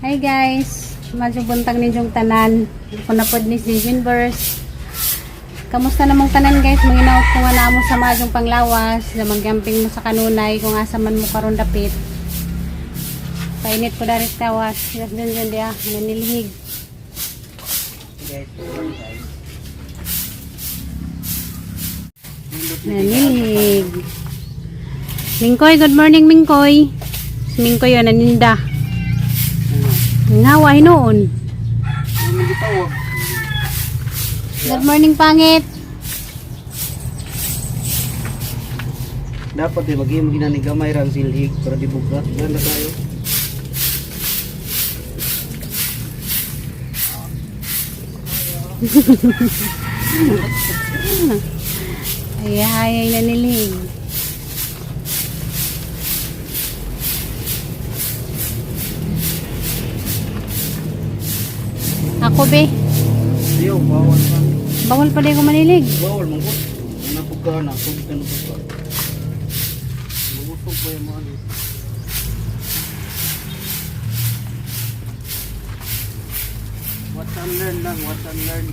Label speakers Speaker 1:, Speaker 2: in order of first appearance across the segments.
Speaker 1: Hi guys, maayong buntag ninyong tanan. Ako na pod ni si Universe. Kamusta namong tanan, guys? Manginaot ko nga namo sa maayong panglawas, na magyamping mo sa kanunay kung asa man mo karon dapit. Painit ko dari tawas. Gas dun dun diya, nanilhig.
Speaker 2: Guys, guys.
Speaker 1: Nanilhig. Mingkoy, good morning, Mingkoy. Si Mingkoy yun, naninda.
Speaker 2: Ano?
Speaker 1: Ngawa hinuon.
Speaker 2: Ano gitawag?
Speaker 1: Good morning, pangit.
Speaker 2: Dapat eh, mag-iim ginani gamay ra ang silhig para di buga. Ganda tayo.
Speaker 1: Ay, ay, ay, nanilhig. Ako be,
Speaker 2: Ayaw, bawal pa.
Speaker 1: Bawal pa ko manilig.
Speaker 2: Bawal, manggut. Napuga na, tubig na napuga. Mangusog pa yung mga ano. Watch and learn lang, watch and learn.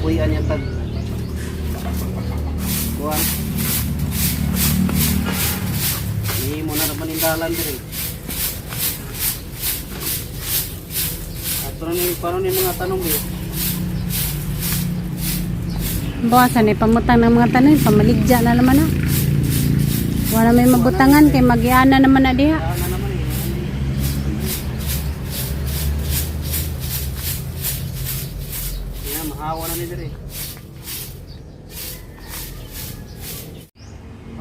Speaker 2: Uyan yung tag kuan. Ni mo na naman indalan dire. Ato na ni paano ni mga tanong eh.
Speaker 1: Bawasan eh, pamutang ng mga tanong, pamaligya na naman ah. Wala may mabutangan kay magiana naman na diha.
Speaker 2: Kaya na naman eh. Kaya mahawa na ni dire.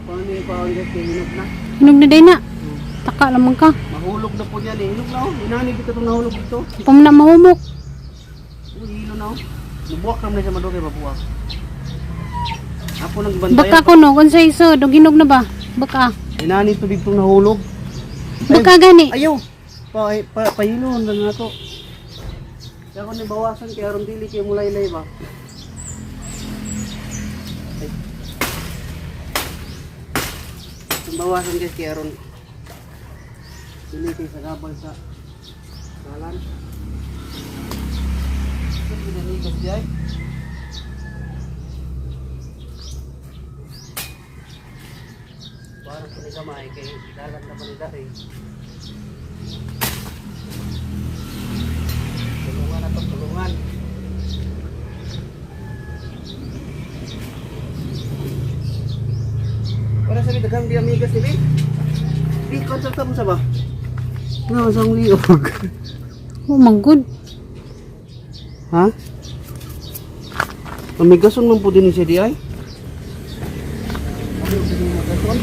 Speaker 2: Ako na ni paon kay hinog na.
Speaker 1: Hinog na day na. Taka lamang ka.
Speaker 2: Mahulog na po niyan eh. Hinog na oh. Inani dito itong nahulog dito.
Speaker 1: Pam na mahumok.
Speaker 2: Uy, hilo na oh. Mabuwak naman na siya madugay, mabuwak. Ako nang bantayan.
Speaker 1: Baka ko no, kung sa iso, dog hinog na ba? Baka.
Speaker 2: Inani to dito nahulog.
Speaker 1: Baka gani.
Speaker 2: Ayaw! Pa, pa, pahilo na na to. Kaya ko ni bawasan kaya aron dili kay mulaylay ba. Ay. Itong bawasan guys kaya aron dili kay sa gabal sa dalan. Saan ginanigas di ay? Parang kinigamay kay dalan na manila eh. Tulungan na to, tulungan. Para sa daghang di amigas ni Bi. Bi, konsulta mo sa ba? Nga, sa ang liog.
Speaker 1: Oh, manggod.
Speaker 2: Ha? Amigason man po din siya di ay? Ano yung amigason?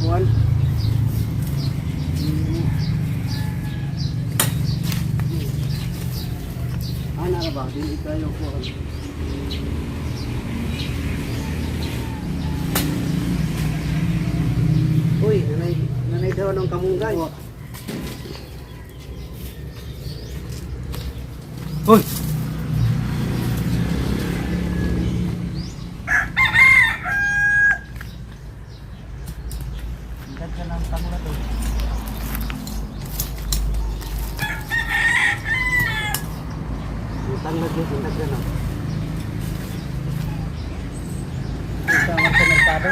Speaker 2: Kuan. Ana ra ba? Dili kayo kuan. Uy, nanay, nanay daw ng kamunggay. Uy! Ang ganda ng tanglad oh. Ang tanglad guys, ang ganda no. Ang tanglad sa merkado.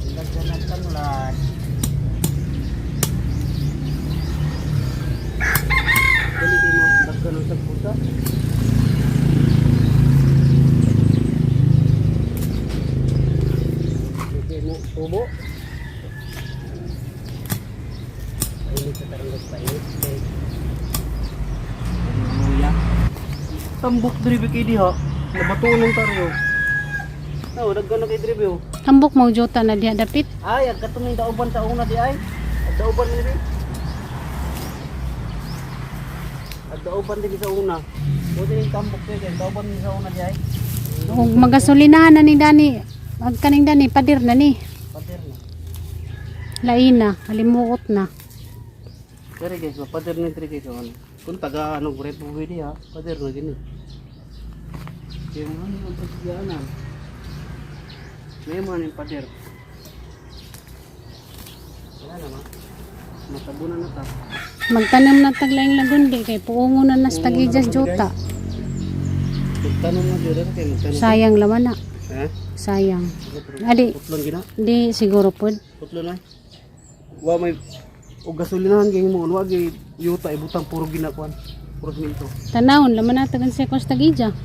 Speaker 2: Ang ganda ng tanglad. Dali kayo mo, dagga ng tagpusa. Dali mo, tubo. Painit sa taranggas, painit. Okay. Luya. Tambok dribe kay diha. Nabatuon ng taryo. Oh, dagga na kay dribe oh.
Speaker 1: Tambok mo jota na diha dapit.
Speaker 2: Ay, ang katong yung dauban sa una di ay. Ang dauban ni. Dauban din sa una. Buti yung tambok niya kay dauban din sa una diay.
Speaker 1: Og magasolinahan na ni Dani. Ag kaning Dani padir na ni.
Speaker 2: Pader na.
Speaker 1: Lain na, halimuot na.
Speaker 2: Pero guys, pader ni diri guys ano. Kung taga ano great pwede ha, pader na gini. Kaya mo ano ang pagsigaanan. May mga yung pader. Wala na ma. Matabunan na ta.
Speaker 1: Magtanom na taglaing lagundi kay puungo na nas tagijas jota.
Speaker 2: Magtanong na diri kay magtanong.
Speaker 1: Sayang laman na.
Speaker 2: Ha?
Speaker 1: Sayang. Adi,
Speaker 2: Putlon gina.
Speaker 1: di siguro pod.
Speaker 2: Putlon ay. Wa may og gasolinahan kay mo wa gyud yuta ibutang puro ginakuan. Puro simento.
Speaker 1: Tanawon laman na tagan sekos tagija.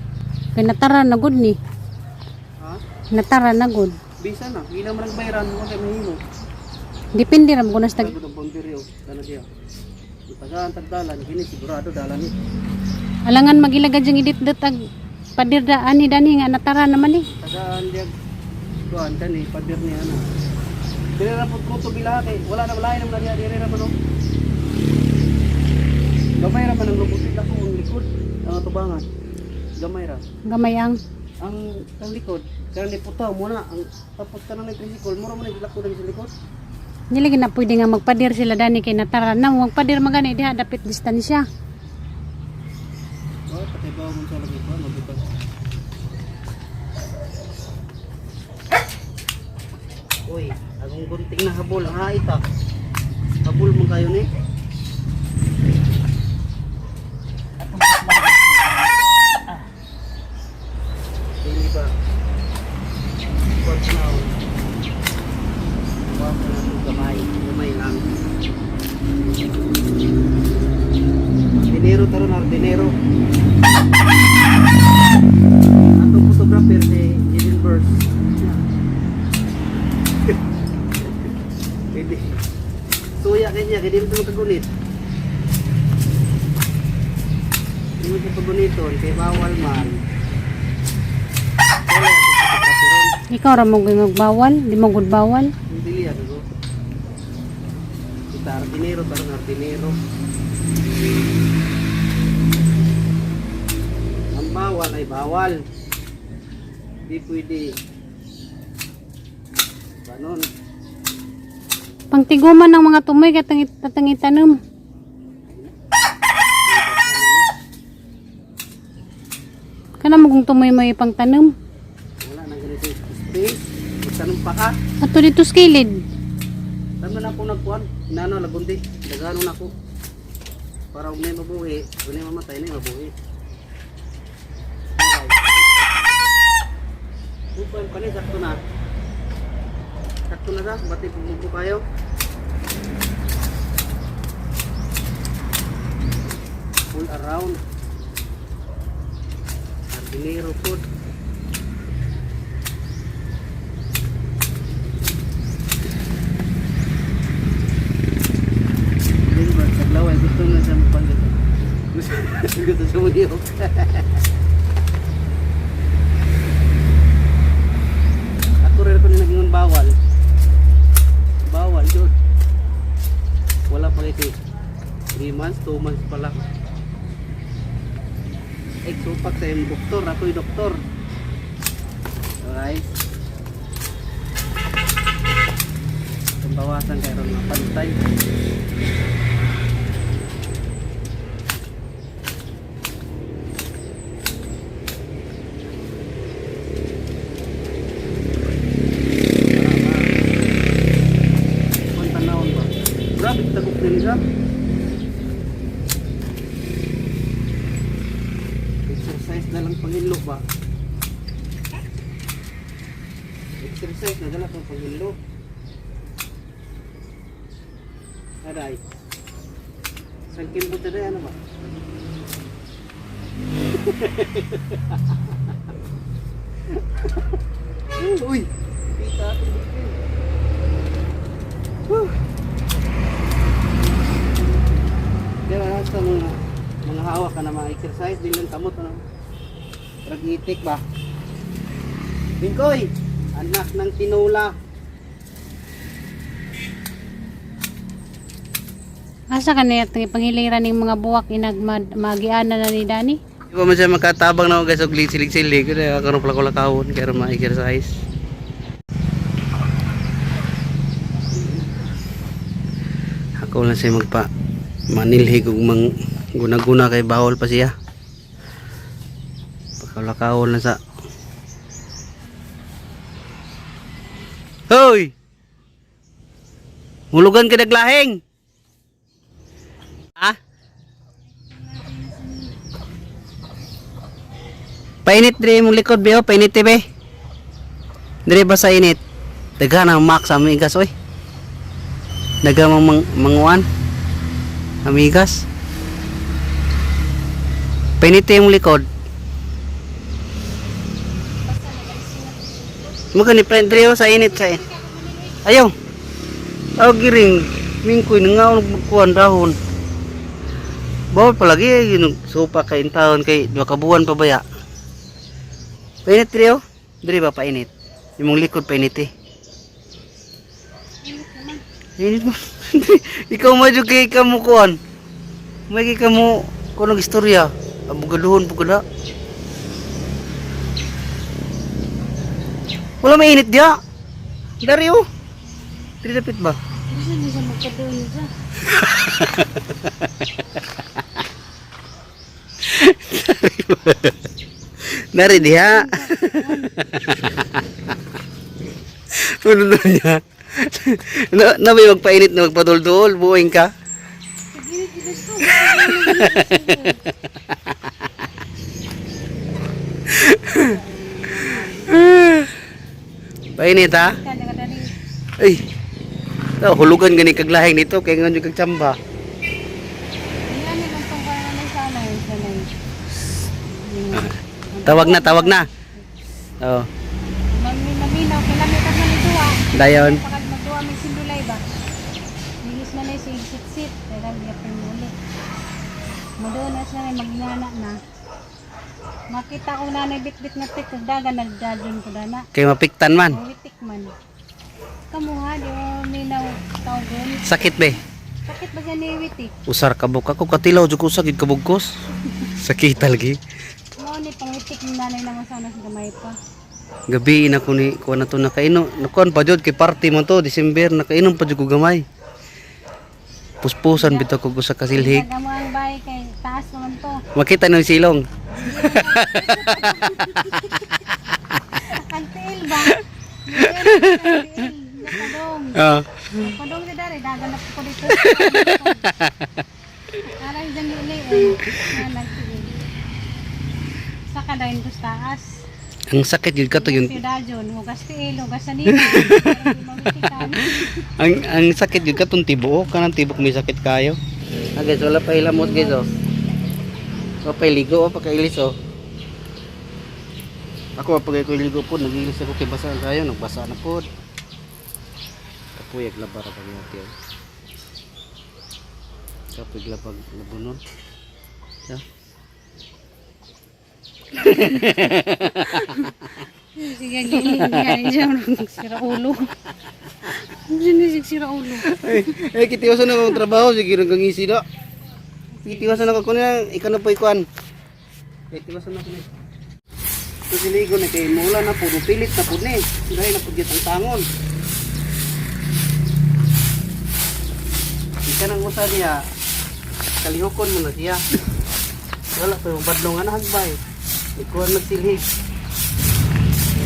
Speaker 1: Kay natara na gud ni.
Speaker 2: Ha?
Speaker 1: Natara na gud.
Speaker 2: Bisa na, ila man nagbayran mo kay mahimo.
Speaker 1: Depende ra mo kuno sa tag
Speaker 2: Tagod ang boundary oh, kana diya. Tagaan tagdalan kini sigurado dalan ni.
Speaker 1: Alangan magilagad yung idit tag padir da ani dani nga natara naman eh.
Speaker 2: Tagaan diya kuan kani pader ni ana. Dire ra pud kuto bila kay wala na balay naman diya dire ra man oh. Gamay ra man ang lubuti ako ang likod ang tubangan. Gamay ra.
Speaker 1: Gamay ang
Speaker 2: Ang likod kanang niputaw mo na ang tapos kanang ni tricycle mura man ni lako sa likod.
Speaker 1: Dili na pwede nga magpadir sila dani kay natara na magpadir magani diha dapit distansya.
Speaker 2: Oh, patay ba mo sa lagi ko magbutang. Uy, akong gunting na habol, ha ita. Habol mo kayo ni. Hindi ba? Kuwan na ako. Kuwan ko na itong gamay. Gamay lang. Dinero taron, dinero. Atong photographer si Jaden Burns. Pwede. Suya kanya, kaya di mo ito magkagunit. Hindi mo siya paguniton, kay bawal man. Wala atong photographer.
Speaker 1: Ikaw ra mo magbawal, di mo gud bawal.
Speaker 2: Hindi liya, dugo. Kita hardinero, tarong hardinero. Ang bawal ay bawal. Hindi pwede. Ganon.
Speaker 1: Pangtiguman ng mga tumoy kay tangit tatangi tanom. Kana mo kung tumoy mo ipangtanom.
Speaker 2: Wala na ganito space. Magtanong pa ka.
Speaker 1: Ato dito sa kilid.
Speaker 2: Tama na ako nagkuhan. Inano, lagundi. Dagano na ako. Para huwag na yung mabuhi. Huwag na yung mamatay na yung mabuhi. Okay. Bukan pa ni, sakto na. Sakto na sa, bati bumubo kayo. Full around. Hardinero po. Hindi ba, sa laway, gusto na siya mapagod. Gusto siya muniyok. Ako rin ako na naging bawal. Bawal yun. Wala pa kasi 3 months, 2 months pa lang. Eh, supak sa iyong doktor. Ako yung doktor. Alright. Itong bawasan kayo ron mga pantay. Kung tanawon ba? Grabe, tagok din siya. Exercise na lang pangilo ba? Exercise na lang pang pangilo. Aray. Sangkin mo today, ano ba? Uy! Kita ating bikin. Whew. Kaya sa mga hawak ka na mga exercise din lang kamot ano. Ragitik ba? Bingkoy, anak ng tinula.
Speaker 1: Asa ka niya itong ipanghiliran ng mga buwak inag magiana na ni Dani?
Speaker 2: Di ba man siya makatabang na ako guys og silig-silig kaya karon pala ko lakawon kaya ma-exercise. Ako lang siya magpa manilhig og mang guna-guna kay bawol pa siya. Pagkalakawon lang sa. Hoy! Hulugan ka naglahing! Ha? Painit dire imong likod be, oh. Painit eh, be. Dire ba sa init? Daghan ang max amigas oy. Daghan mang manguan. Amigas. Painit eh, imong likod. Mo kani friend dire oh, sa init sa init. Ayaw. Aw giring mingkoy nga kuan dahon. Bawal palagi eh, yun, sopa kay taon kay duha ka buwan pa baya. Painit dire oh. Dire ba painit? Imong likod painit eh. Init mo. Ikaw mo jud kay kamo kuan. May kay kamo kuno istorya. Abugaduhon pud kada. Wala mainit diya. Dari oh. Diri dapit ba?
Speaker 1: Bisa di siya magkadoon siya.
Speaker 2: Nari diha. Ano na niya? Na, na may magpainit na magpadulduol, buuin ka. Painit ha?
Speaker 1: Kada kada rin.
Speaker 2: Ay. Oh, hulugan gani kaglahing nito kay ngan kag tsamba.
Speaker 1: Ilan ni kung tungkol na may sana yun sa nai.
Speaker 2: Tawag na, tawag na. Oh,
Speaker 1: Mami maminaw kailan may tagman ito ah.
Speaker 2: dayon.
Speaker 1: Pagkat magduwa may sindulay ba? Lihis na na yung sit-sit. Kaya biya pa yung uli. Madoon na siya may magnana na. Makita ko na bit-bit na tik. Daga nagdadyon ko dana.
Speaker 2: Kay mapiktan man.
Speaker 1: Mawitik man. Kamuha, di mo minaw tawgon.
Speaker 2: Sakit be.
Speaker 1: Sakit ba siya ni witik?
Speaker 2: Usar ka buk ako katilaw jud ko sakit kabugkos. Sakit lagi.
Speaker 1: Mao ni pangwitik ni nanay naman sana sa gamay pa.
Speaker 2: Gabi na ko ni kuan na to nakainom. Nakuan pa jud kay party man to December nakainom pa jud ko gamay. Puspusan bitaw ko sa kasilhig.
Speaker 1: Daga mo ang bahay kay taas naman to.
Speaker 2: Makita nang silong.
Speaker 1: Ang tiil ba? Ang tiil. Napadong.
Speaker 2: Ah.
Speaker 1: Napadong si Dari. Daganap ko dito. Aray dyan uli. Eh. Nagtiil. Sa kadayon ko sa taas.
Speaker 2: Ang sakit jud kato yun.
Speaker 1: Siyudad yun. Hugas tiil. Hugas sa nila.
Speaker 2: Ang sakit jud katong tibuok kanang tibok may sakit kayo. Ah guys, wala pa hilamot guys oh. Wala pa ligo oh, pagkailis oh. Ako pag ako ligo po, nagilis ako kay basa kayo, nagbasa na po. Kapuyag labar pag yati oh. Kapuyag labag labunon. Ya.
Speaker 1: Sige, giling. Diyan. Sira ulo. Diyan sira ulo.
Speaker 2: Ay, ay kitiwasan na akong trabaho, sige nang gangisi do. Kitiwasan na ako kunya, ikaw na po ikuan. Kitiwasan na ko ni. Ito siligo ni kay mula na po, pilit na po ni. Dahil na po gyud ang tangon. Ika nang usa niya, kalihokon mo na siya. Wala pa yung badlong nga nahagbay. Ikuan magsilhig.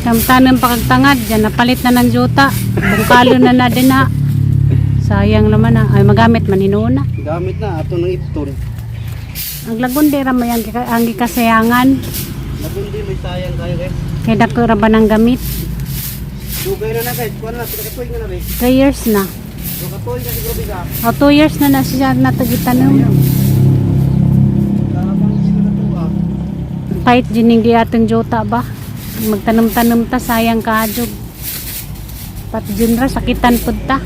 Speaker 1: Samtanan pakagtangad, dyan napalit na ng juta. Bungkalo na na din na. Sayang naman na. Ay, magamit man hinuon na.
Speaker 2: Gamit na, ato ng ipton.
Speaker 1: Ang lagundi ra may ang gikasayangan.
Speaker 2: Lagundi may sayang kayo guys.
Speaker 1: Kay dako ra ba ng gamit?
Speaker 2: Dugay na na guys, kuan na, pinakatuig na na be.
Speaker 1: 3 years na.
Speaker 2: Dugay na siguro biga.
Speaker 1: O 2 years na na siya natagitanong.
Speaker 2: Kabang sila na to ah.
Speaker 1: Kahit gining di atong juta ba? Magtanom-tanom ta sayang kaadjog. Pat jun ra sakitan pud ta.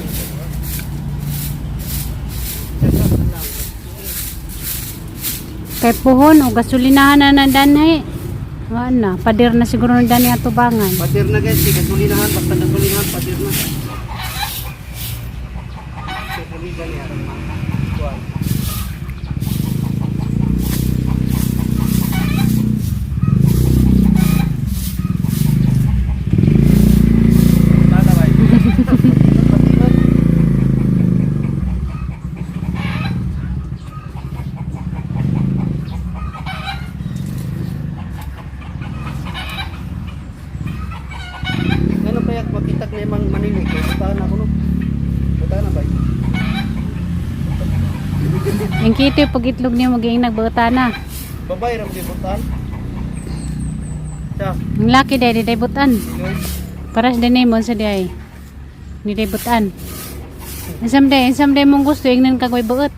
Speaker 1: Kay puhon o gasolinahan na ng danhi. Wala na, pader na siguro ng danhi at tubangan.
Speaker 2: Pader na guys, kay gasolinahan, basta gasolinahan, pader na. Kay buligan niya. Kuan.
Speaker 1: Ang kito pag itlog niya maging nagbuta na.
Speaker 2: Babay ram di butan. Sa,
Speaker 1: Ang laki dahil di butan. Paras din mo sa diay. Di day butan. Insam day mong gusto ingnan ka koy buot.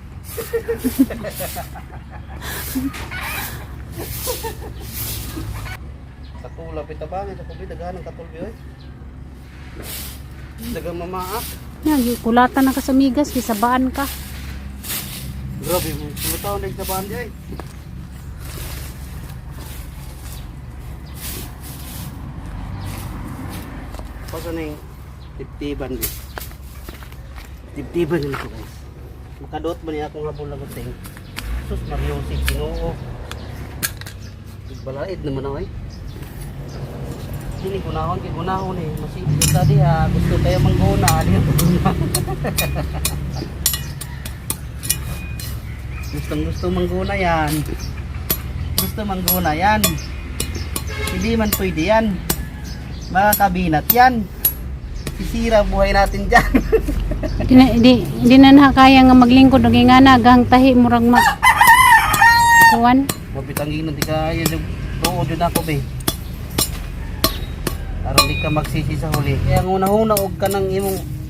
Speaker 2: Katula pitabangan sa kubit daghan ang katulbi oy. Daghang mamaak.
Speaker 1: Nagi kulatan na ka sa migas kisabaan ka.
Speaker 2: Grabe mo, kumutaon din sa bahan di ay. Paso na yung tibtiban di. Tibtiban din ko guys. Makadot ba niya akong habol na guting? Sus Mariosip, Ginoo. Balait naman ako eh. Dili gunahon kay gunahon eh. Masipit ta diha, gusto kayo mangguna, di ka guna. Gustong gusto mangguna yan. Gusto mangguna yan. Hindi man pwede yan. Mga kabinat yan. Sisira buhay natin dyan.
Speaker 1: Di na na kaya nga maglingkod og ingana gang tahi murag ma kuan.
Speaker 2: Mabitang ginon di ka yan yung tuod yun ako be. Aron di ka magsisi sa huli. Kaya ang una-una og kanang imong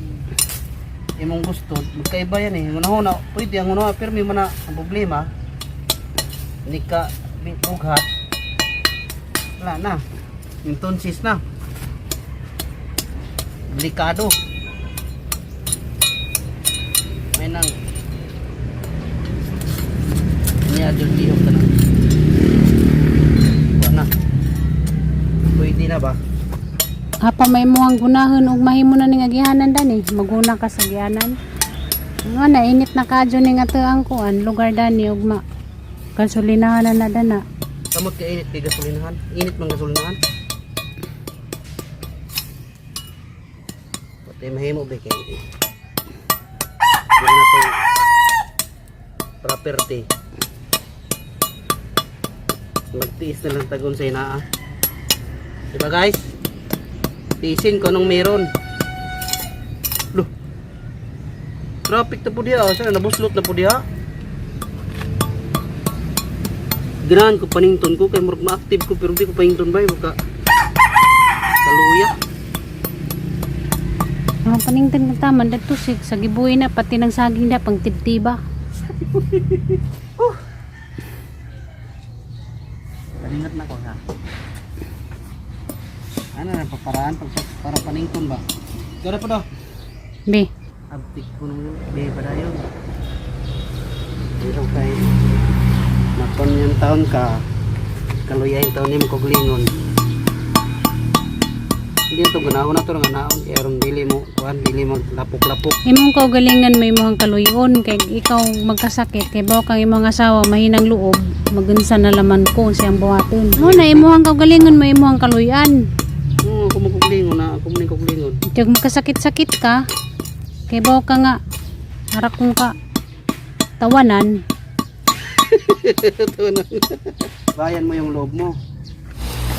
Speaker 2: imong gusto, magkaiba yan eh. Ang Una-una, pwede ang una, pero may mana ang problema. Hindi ka bughat. Wala na. Yung tonsis na. Delikado. May nang niya adyo lihok ka na. Wala na. Pwede na ba?
Speaker 1: Hapa may muhang gunahon og mahimo na ning agihanan dani. Maguna ka sa agihanan. Nga na init na kadyo ning ato ang kuan lugar dani ug ma gasolinahan na na dana.
Speaker 2: Kamot ka init kay gasolinahan. Init man gasolinahan. Pati mahimo ba kay. Di na to property. Magtiis na lang tagon sa inaa. Diba guys? Tiisin ko anong meron. Loh. Traffic na po diya. Sana nabuslot na po diya. Ganahan ko panington ko kay murag ma-active ko pero di ko panington bay baka kaluya.
Speaker 1: Ang paningtan ng taman dadto sa gibuhi na pati ng saging na pang tibtiba.
Speaker 2: Kalingat na ko ha. Ano na paparaan pag para panington ba? Gara pa daw.
Speaker 1: Be,
Speaker 2: Abtik ko naman be pa dayon. Pero kay nakon yung taon ka kaluyain taon nimo koglingon. Hindi to ganahon na to nga naon kay aron dili mo kuan dili maglapok-lapok.
Speaker 1: Imong kaugalingan may imong kaluyon kay ikaw magkasakit kay bawo kang imong asawa mahinang loob magunsa na laman ko siyang buhaton. Mo na imong kaugalingon may imong kaluyan.
Speaker 2: Oo, ako mo koglingon na ako mo ning koglingon.
Speaker 1: Kay magkasakit-sakit ka kay bawo ka nga harak kong ka tawanan.
Speaker 2: Ito na. Bayan mo yung loob mo.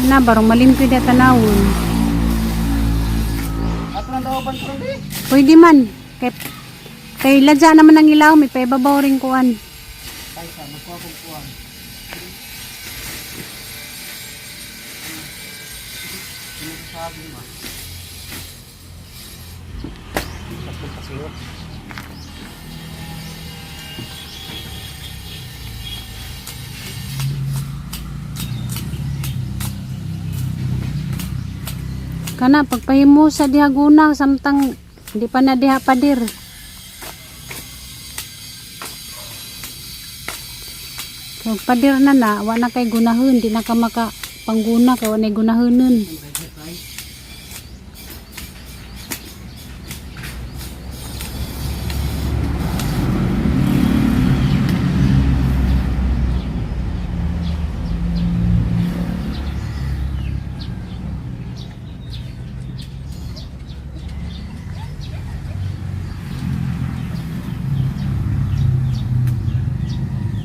Speaker 1: Na barong malimpyo di tanawon.
Speaker 2: Ato nang dawaban ko rin.
Speaker 1: Pwede man kay kay ladya naman ang ilaw may paibabaw ring kuan.
Speaker 2: Ay, sa magkuha kong kuha. Ano sabi mo? Tatlong pasilot.
Speaker 1: Kana pagpahimo sa diha guna samtang di pa na diha padir. Kag padir na na, wa na kay gunahon, di na ka maka pangguna kay wa na gunahonon.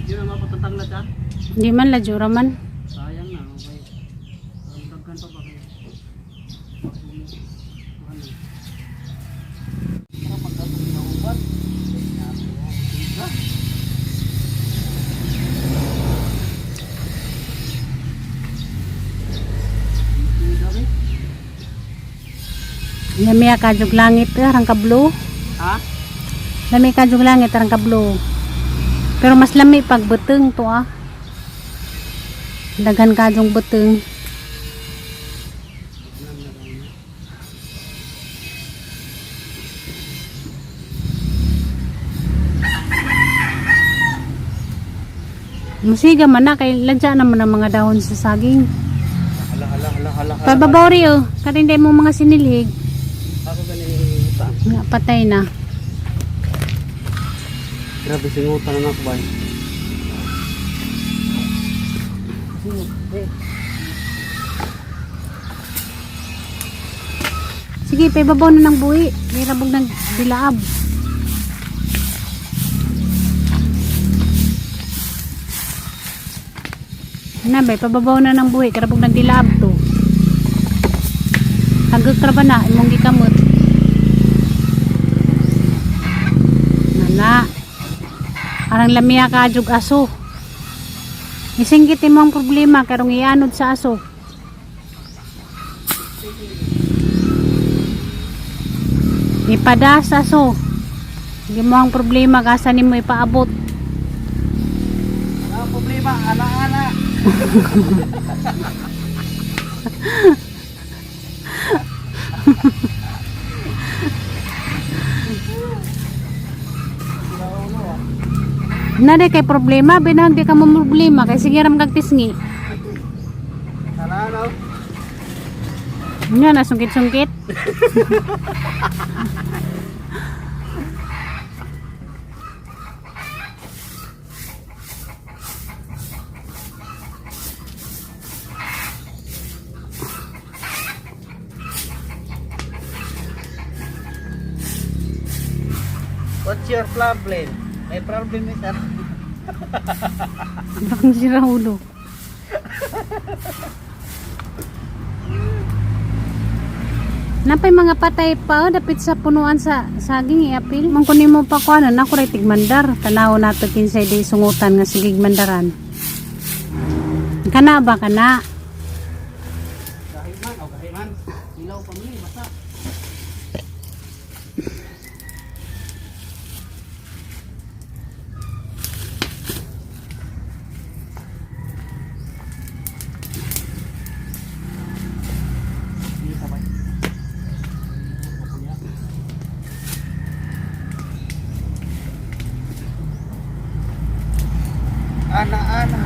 Speaker 2: Yun ang mapatantang na siya.
Speaker 1: Di man la jura man.
Speaker 2: Sayang na, okay. Ang daghan pa ba kayo? Ano? Para pagkatong nauban.
Speaker 1: Lami ka jug langit arang ka blue.
Speaker 2: Ha?
Speaker 1: Lami ka jug langit arang ka blue. Pero mas lami pag buteng to ah. Daghan ka jung buteng. Musiga man na kay ladya naman ang mga dahon sa saging.
Speaker 2: Hala, hala, hala, hala, hala.
Speaker 1: Pababaw rin oh. Katinday mo mga sinilhig.
Speaker 2: Ako ganing utang.
Speaker 1: Nga, patay na.
Speaker 2: Grabe singutan na ako bay.
Speaker 1: Sige, paibabaw na ng buhi. May rabog ng dilaab. Ano ba, pababaw na ng buhi. Karabog ng dilaab to. Hagak ra ba na, imong gikamot. Nana. Arang lamia ka jug aso. Isinggit mo ang problema karong ianod sa aso. Ipadas aso. Hindi mo ang problema kasa nimo ipaabot.
Speaker 2: Ang problema, ana-ana.
Speaker 1: Nade kay problema, binahag di ka mo problema kay sige ram kag tisngi.
Speaker 2: Ana-ana.
Speaker 1: Nya na sungkit-sungkit.
Speaker 2: What's your problem? My problem is
Speaker 1: Bakang sira ulo. Napay mga patay pa oh, dapit sa punuan sa saging iapil. Man kunin mo pa kuanon ako ray tigmandar. Tanaw nato kinsay di sungutan nga sigig mandaran. Kana ba kana?
Speaker 2: Kahiman, o kahiman. Ilaw pa mi, basta. Ana, ana.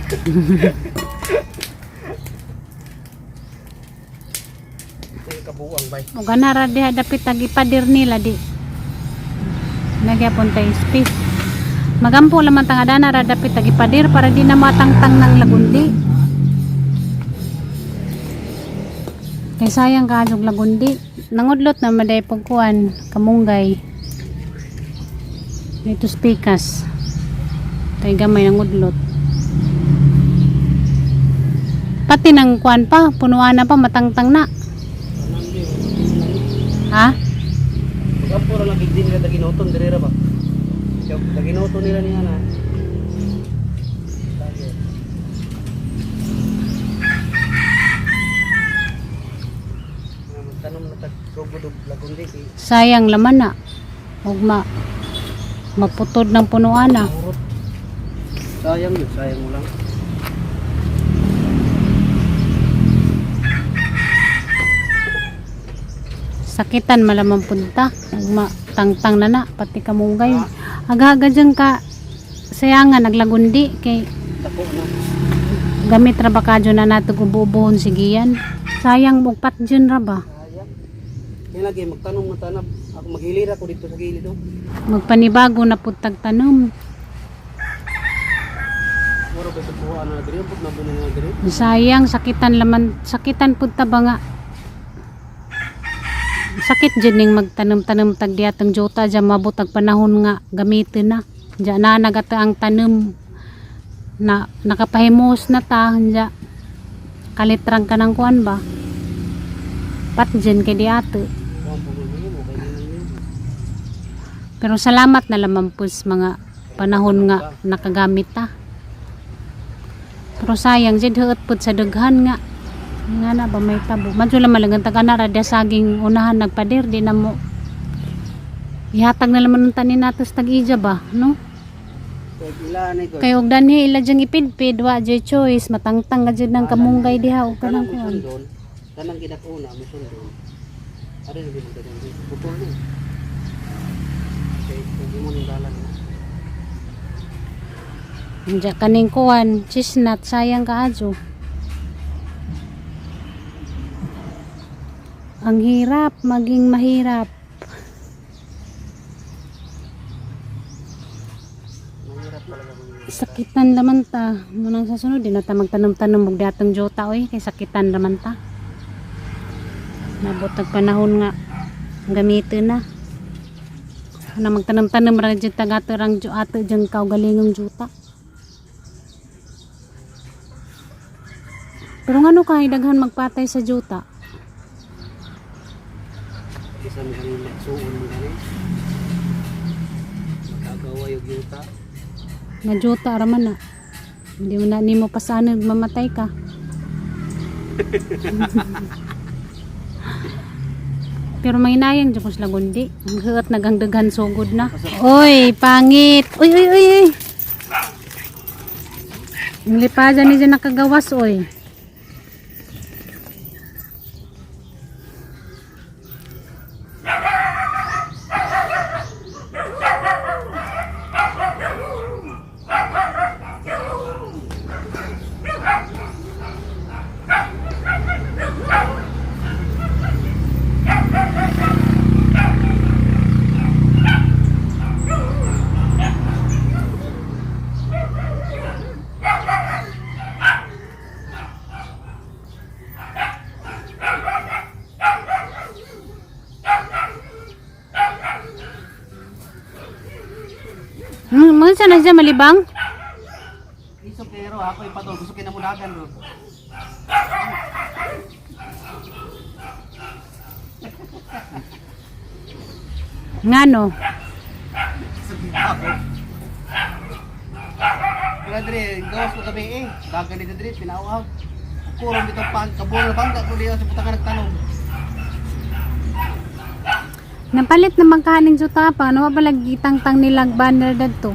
Speaker 2: Ito yung kabuang bay.
Speaker 1: O ganara diha dapit tagipadir nila di. Nagyapon tayo space. Magampo laman tanga dana ra dapit tagipadir para di na matangtang ng lagundi. Kay sayang kaayog lagundi. Nangudlot na maday pagkuan kamunggay. Dito spikas. Kay gamay nangudlot. Pati ng kuan pa, punuan na pa, matangtang na. Ha?
Speaker 2: Magampo ra lang gid nila daginoton dire ra ba. Daginoton nila niya na. Lagi. Nga, Magtanom na tag rugod lagundi kay
Speaker 1: Sayang laman na. Huwag maputod ng punuan na.
Speaker 2: urot. Sayang yun, sayang mo lang.
Speaker 1: Sakitan malamang punta. Huwag matangtang na na. Pati kamunggay. Aga-aga dyan ka. Sayangan, naglagundi. Kay
Speaker 2: Dako na.
Speaker 1: gamit ra ba kadyo na nato gububuhon sigiyan. Sayang bugpat dyan ra ba.
Speaker 2: Sayang. Kaya lagi magtanom na tanab. Ako maghilir ako dito sa gilid oh.
Speaker 1: Magpanibago na pud tag tanom.
Speaker 2: Mura ba sa kuha na diri pud na bunan na diri.
Speaker 1: Sayang sakitan laman sakitan pud ta ba nga. Sakit jud ning magtanom-tanom tag diatong jota dyan mabot ang panahon nga gamitin na. Diyan na nagata ang tanom na nakapahimos na ta diya kalitrang ka ng kuan ba. Pat dyan kay diato.
Speaker 2: Kuha po mo kay nino.
Speaker 1: Pero salamat na lamang po sa mga panahon nga nakagamit ta. Pero sayang jud huot pud sa daghan nga. Nga na ba may tabo. Madyo lang malagang taga na radya saging unahan nagpader di na mo. Ihatag na naman ng tanin nato sa tag-ija ba, no?
Speaker 2: Kay ila ni ko.
Speaker 1: Kay og danhi ila dyang ipidpid wa jay choice matangtang ka jud ng kamunggay diha og
Speaker 2: Kanang
Speaker 1: kanang kuan.
Speaker 2: musundon, kanang ginakuna musundon. Ari na gid dagan putol ni. Kay kung mo ning dalan na.
Speaker 1: Diya kaning kuan, chestnut sayang kaadyo. Ang hirap maging mahirap.
Speaker 2: Mahirap talaga kung
Speaker 1: Sakitan laman ta. Munang sa sunod di na ta magtanom-tanom og datong jota oy kay sakitan laman ta. Nabot ang panahon nga gamitin na. Ano magtanom-tanom ra jud ta gato rang ju ato jang kaugalingong juta. Pero ngano kay daghan magpatay sa juta?
Speaker 2: bisan ganing magsuon mo gani. Magagawa yung yuta.
Speaker 1: Nga juta ra man na. Hindi mo na nimo pasanog mamatay ka. Pero may nayang jud ko sila gundi. Ang huot nagang daghan sugod na. Oy, pangit. Uy, uy, uy, uy. Ang lipaza ni dyan nakagawas, oy. Mga siya na siya malibang?
Speaker 2: Iso pero ako ipatol gusto kinamudagan bro.
Speaker 1: Ngano?
Speaker 2: Wala dre, gawas ko gabi eh. Dagan dito dre, pinauhag. Kurong dito pang kabolo bangga ko diyo sa putakan nagtanom.
Speaker 1: Napalit naman kaning juta pa, ano ba gitangtang nilang banner dadto?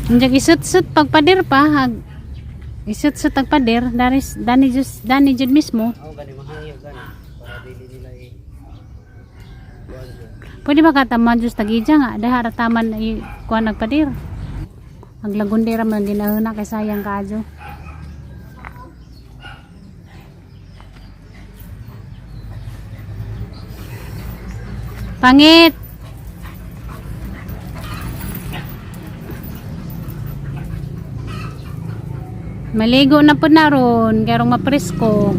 Speaker 1: Anjag isut-sut pagpader pa, hag isut-sut ang pader, daris dani jud dani jud mismo.
Speaker 2: Ako gani mahangyo gani para dili nila eh. Kuan siya.
Speaker 1: Pwede ba kataman Diyos tagidya nga? Dahil harataman ay kuha nagpadir. Ang lagundira man ginahuna kay sayang kaadyo. Pangit! Maligo na po na ron, karong mapresko.